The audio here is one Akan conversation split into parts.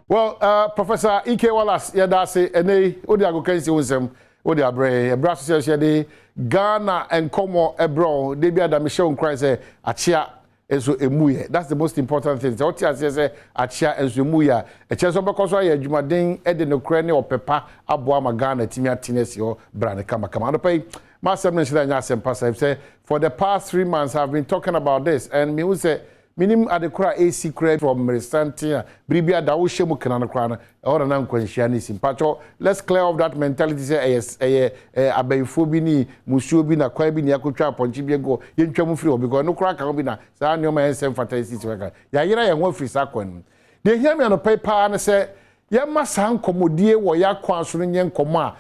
Well, Professor E.K. Wallace, yɛda ase ɛnɛ yi wode agokansi wo nsɛm wode abrɛ ɛberɛ aso sɛ yɛde Ghana nkɔmmɔ ɛbrɛ wo de bi ada. Mehyɛ wo nkuran sɛ akyea nso emu yɛ. That's the most important thing. Sɛ wote aseɛ sɛ akyea nso emu yɛ a, ɛkyerɛ sɛ wobɛkɔ so ayɛ adwumaden de nokorɛ ne ɔpɛpa aboa ma Ghana tumi atene asi hɔ bra ne kamakama. Anɔpa yi m'asɛm no nhyɛ dɛ nyɛ asɛm pa sɛ for the past 3 months I've been talking about this and mehu sɛ minim ade kora a ɛsi kora from mmeresanten a biribi ada wohyɛ mu kena no koraa no ɛhɔ na na nkwanhyia no si. Mpakyɛw, let's clear off that mentality sɛ ɛyɛ abayifoɔ bi ne musuo bi na kwan bi ne akotwa apɔnkye bi agu hɔ, yɛntwa mu firi hɔ because ɛno koraa ka ho bi na saa nneɛma yɛn nsɛm fata si si hɔ ka yɛayera yɛn ho afiri saa kwan no mu. Deɛ ehia mi anɔpa yi paa ne sɛ yɛma saa nkɔmmɔdie wɔ yɛ akwan so no nyɛ nkɔmmɔ a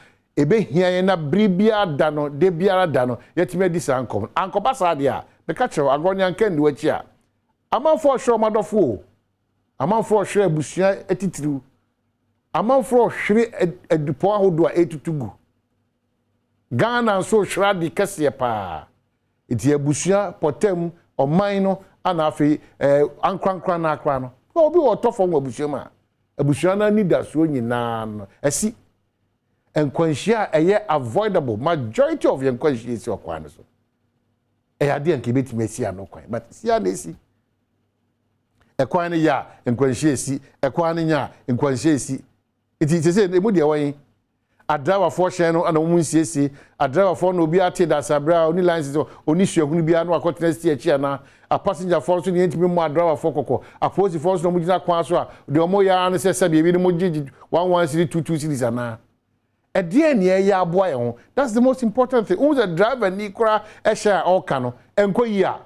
ɛbɛhia yɛn na bere biara da no, de biara da no, yɛtumi adi saa nkɔmmɔ no. Ankɔba saa deɛ a meka kyerɛ wo, agorɔ ne anka nni w'akyi a amanfoɔ ɔhwɛ ɔmo adɔfo o, amanfoɔ ɔhwɛ abusua atitiriw, amanfoɔ ɔhwere adupɔn ahodoɔ a ɛtutu gu. Ghana nso hwere ade kɛseɛ paa. Nti abusua pɔtɛm ɔman no ana afei ankorankora no akora no obi wɔ ɔtɔ fam wɔ abusua mu a abusua no anidasoɔ nyinaa no ɛsi nkwanhyia a ɛyɛ avoidable. Majority of yɛn nkwanhyia esi ɔkwan no so ɛyɛ adeɛ nka ebɛtumi asi ano kwan, but si a na esi ɛkwan no yɛ a nkwanhyia esi, ɛkwan no nyɛ a nkwanhyia esi. Nti sese emu deɛ wɔn adrawafoɔ hyɛn no ana wɔn nsiesie adrawafoɔ na obi ate dasabere a oni license, oni suahunu biara no akɔtena si akyi, ana apasenjafoɔ nso ne yɛntumi mu adrawafoɔ kɔkɔ. Apolisifoɔ nso na wɔn gyina kwan so a deɛ wɔn yɛ ara ne sɛ sɛbi ebi no mo gye 1 1 cedi, 2 2 cedis anaa ɛdeɛ nea ɛyɛ aboa yɛn ho. That's the most important thing. Wɔn sɛ driver ni koraa ɛhyɛ a ɔreka no ɛnkɔ yie a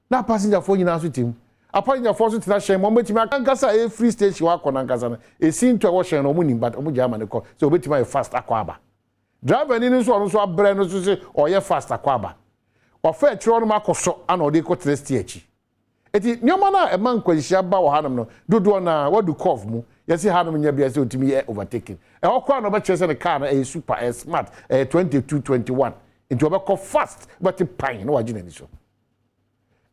na apasenjafoɔ nyinaa nso te mu. Apasenjafoɔ nso tena hyɛn mu, wɔn bɛtumi ankasa a ɛyɛ free station hɔ akɔ nankasa no esi nto a ɛwɔ hyɛn no wɔn nim, but wɔn gya ama ne kɔ sɛ wɔbɛtumi ayɛ fast akɔ aba. Driver ni nso, ɔno nso abrɛ no nso sɛ ɔyɛ fast akɔ aba, ɔfɛ akyerɛ ɔnom akɔ so ana ɔde kɔ tena steer akyi. Eti nneɛma no a ɛma nkwanhyia ba wɔ hanom no dodoɔ na wadu curve mu, yɛsi hanom nyɛ bia sɛ otumi yɛ overtaking. Ɛhɔ koraa na ɔbɛkyerɛ sɛ ne car no ɛyɛ super, ɛyɛ smart, ɛyɛ 22 21, nti ɔbɛkɔ fast, ɔbɛte pan na wagye n'ani so.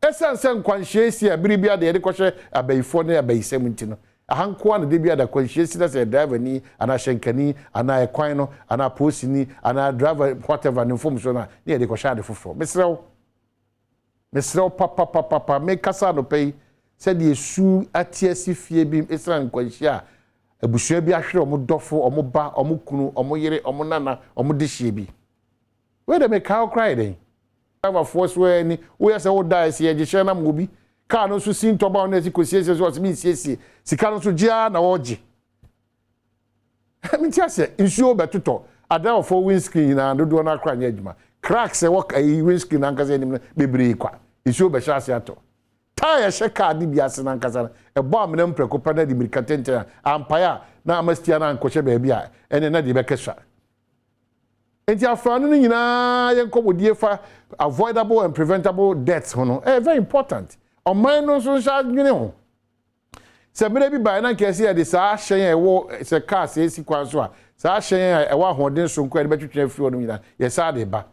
Ɛsiane sɛ nkwanhyia esi a bere bi a deɛ yɛde kɔhyɛ abayifoɔ ne abayisɛm nti no ahankoa na de bi ada kwanhyia si na sɛ driver ni anaa hyɛnkani anaa ɛkwan no anaa polisini anaa driver whatever ne mfomso no a ne yɛde kɔhyɛ ade foforɔ. Mesrɛ wo, mesrɛ wo papapapapa, mekasa anɔpa yi sɛdeɛ esu ate asi fie bi ɛsiane nkwanhyia a abusua bi ahwere ɔmo dɔfo, ɔmo ba, ɔmo kunu, ɔmo yere, ɔmo nana, ɔmo dehyeɛ bi. Wei de meka wo koraa yɛ dɛn driverfoɔ so ani woyɛ sɛ woda ɛsi yɛgye hyɛn nam obi kaa no nso si ntɔba wo na ɛsi kɔsiesie so ɔsɛ mensiesie sika no nso gye na wɔgye. Mente asɛ nsuo bɛtotɔ adraivafoɔ windscreen nyinaa dodoɔ no akora nyɛ adwuma. Cracks ɛwɔ ɛyi windscreen ankasa anim no bebree kwa. Nsuo bɛhyɛ ase atɔ, tyre ɛhyɛ kaa de bi ase nankasa no ɛbɔ amena mu prɛko pɛ na de mirika tenten a ampaeɛ a na ama steer no ankɔhyɛ baabi a ɛne na deɛ bɛkɛ sua. Nti afrano no nyinaa yɛn nkɔmmɔdie fa avoidable and preventable deaths ho no ɛyɛ very important. Ɔman no nso nhyɛ adwene ho sɛ mmerɛ bi baa na nka ɛsɛ yɛde saa hyɛn a ɛwɔ sɛ cars esi kwan so a saa hyɛn a ɛwɔ ahoɔden so nko a yɛde bɛtwitwi afiri hɔ no nyinaa yɛsa de ba.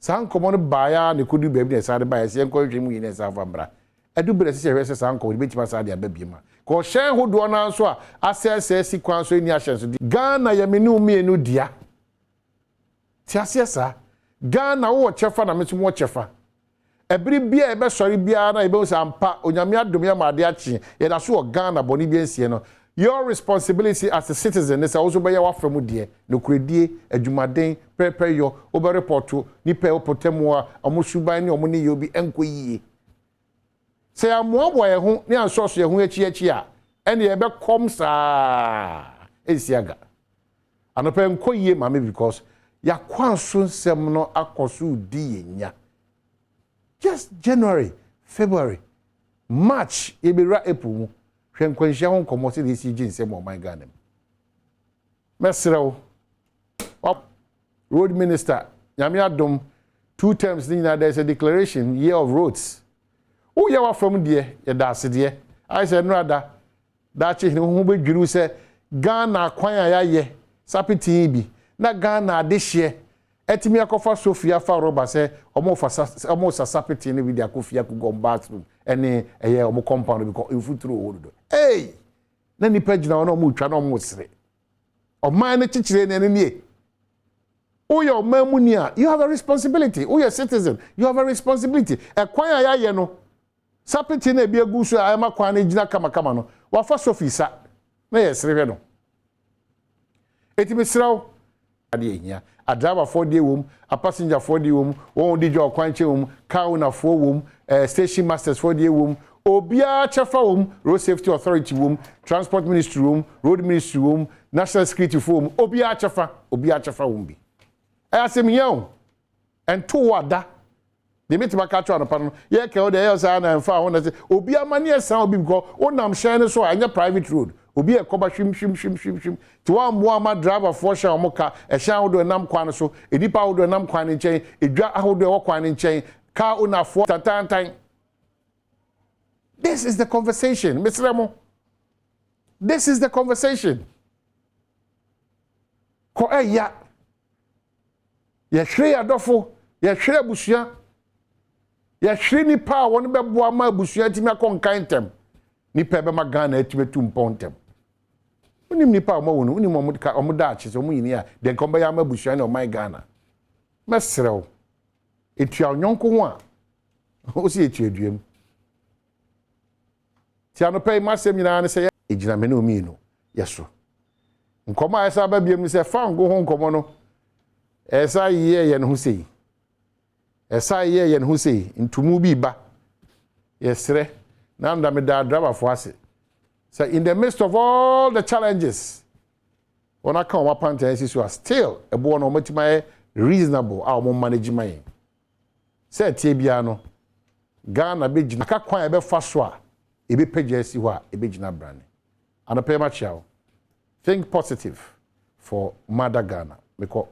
Saa nkɔmmɔ no baeɛ na ɛkɔdu baabi na yɛsa de ba yɛsɛ yɛnkɔ hwehwɛ mu yi na yɛsa fa mmra. Ɛdu berɛ sɛ yɛhwɛ sɛ saa nkɔmmɔ no bɛtumi asa de aba biem a kɔhyɛn hodoɔ no nso a asɛesɛe si kwan so ani ahyɛnso. Ghana yɛ me ne wo mmienu dea. Te aseɛ saa Ghana wowɔ kyɛfa na me nso mowɔ kyɛfa. Ɛbere bia yɛbɛsɔre biara na yɛbɛhu sɛ ampa Onyame adom yɛ ma ade akye yɛda so wɔ Ghana bɔne bi nsie no. Your responsibility as a citizen ne sɛ wo nso bɛyɛ w'afa mu deɛ: nokoredie, adwumaden, pɛrɛpɛrɛ yɔ, wobɛrepɔto nipa a ɛwɔ pɔtɛmu a ɔmo suban ne ɔmo ne yɛ obi ɛnkɔ yie. Sɛ yɛamoaboa yɛn ho ne ansɔso yɛn ho akyi akyi a ɛne yɛbɛkɔm saa ɛnsi aga. Anɔpɛ nkɔ yie maame because yɛakwanso nsɛm no akɔ so di yɛn nya. Just January, February, March, yɛbɛwura April mu. Hwɛ nkwanhyia ho nkɔmmɔ sɛdeɛ ɛsi gye nsɛm wɔ ɔman Ghana mu. Mɛsrɛ wo, road minister, Nyame adom, two terms ne nyinaa there is a declaration year of roads. Woyɛ w'afam deɛ, yɛda ase deɛ ayɛ sɛ nnora da daakye hene ho bɛdwiriw sɛ Ghana kwan a yɛayɛ sapetin bi na Ghana adehyeɛ ɛtumi akɔfa sofia fa rɔba sɛ ɔmo sa sapetin no bi de akɔ fie akɔgu ɔmo bathroom ɛne ɛyɛ ɔmo compound bi kɔ mfuturo wɔ dodo. Ei, Na nipa gyina hɔ na ɔmo retwa na ɔmo resere. Ɔman no kyekyere na ɛno nie. Woyɛ ɔman mu ni a, you have a responsibility. Woyɛ citizen, you have a responsibility. Ɛkwan a yɛayɛ no, sapiti na ebi egu so a ɛma kwan no gyina kamakama no, wafa sofi sa na yɛ sere hwɛ no. Eti mesrɛ wo, adeɛ ehia adrabafoɔ deɛ wɔm, apasengyafoɔ deɛ wɔm, wɔn a wɔdi dwa ɔkwan kyɛn wɔm, car ownerfoɔ wɔm, station masters foɔ deɛ wɔm, obiara kyɛfa wɔm, Road Safety Authority wɔm, Transport Ministry wɔm, Road Ministry wɔm, National Security foɔ wɔm, obiara kyɛfa, obiara kyɛfa wɔm bi. Ɛyɛ asɛm hia o, ɛnto wɔ ada deɛ mɛtumi aka akyerɛ anɔpa no. Yɛ kɛ o deɛ ɛyɛ saa na ɛmfa ho na sɛ obi ama ne ɛsan obi because wonam hyɛn no so a, ɛnyɛ private road. Obi ɛkɔba hwim hwim hwim hwim hwim te wɔn mmoa ama driverfoɔ hyɛn wɔn ka ɛhyɛn ahodoɔ ɛnam kwan no so, nnipa ahodoɔ ɛnam kwan no nkyɛn, edwa ahodoɔ ɛwɔ kwan no nkyɛn, car ownerfoɔ tantantan. This is the conversation. Mesrɛ mo, this is the conversation. Kɔ ɛya yɛhwere yɛ adɔfo, yɛhwere abusua, yɛhwere nipa a wɔn bɛboa ma abusua atumi akɔ nkan ntɛm, nipa ɛbɛma Ghana atumi atu mpɔn ntɛm. Wonim nipa a wɔn awu no, wonim wɔn ka wɔn daakye sɛ wɔn nyini a deɛ nka wɔn bɛyɛ ama abusua ne ɔman Ghana. Mɛsrɛ wo, etua ɔnyɔnko ho a wosi etua dua mu. Ti anɔpɛ yi, masɛm nyinaa ne sɛ egyina me ne omienu yɛ so. Nkɔmɔ a ɛsɛ aba biem sɛ fango ho nkɔmɔ no, ɛsɛ yɛ yɛn ho sei, ɛsɛ yɛ yɛn ho sei. Ntumu bi ba, yɛsrɛ na nda me da driverfoɔ ase sɛ in the midst of all the challenges wɔn aka wɔn apantan si so a, still ɛboɔ no wɔn atumi ayɛ reasonable a wɔn manage ma yɛn sɛ ɛtie biara no, Ghana bɛgyina aka kwan a ɛbɛfa so a ebɛpagya asi hɔ a ebɛgyina brane. Anɔpɛ yi, makyia wo. Think positive for Mother Ghana. Mekɔ.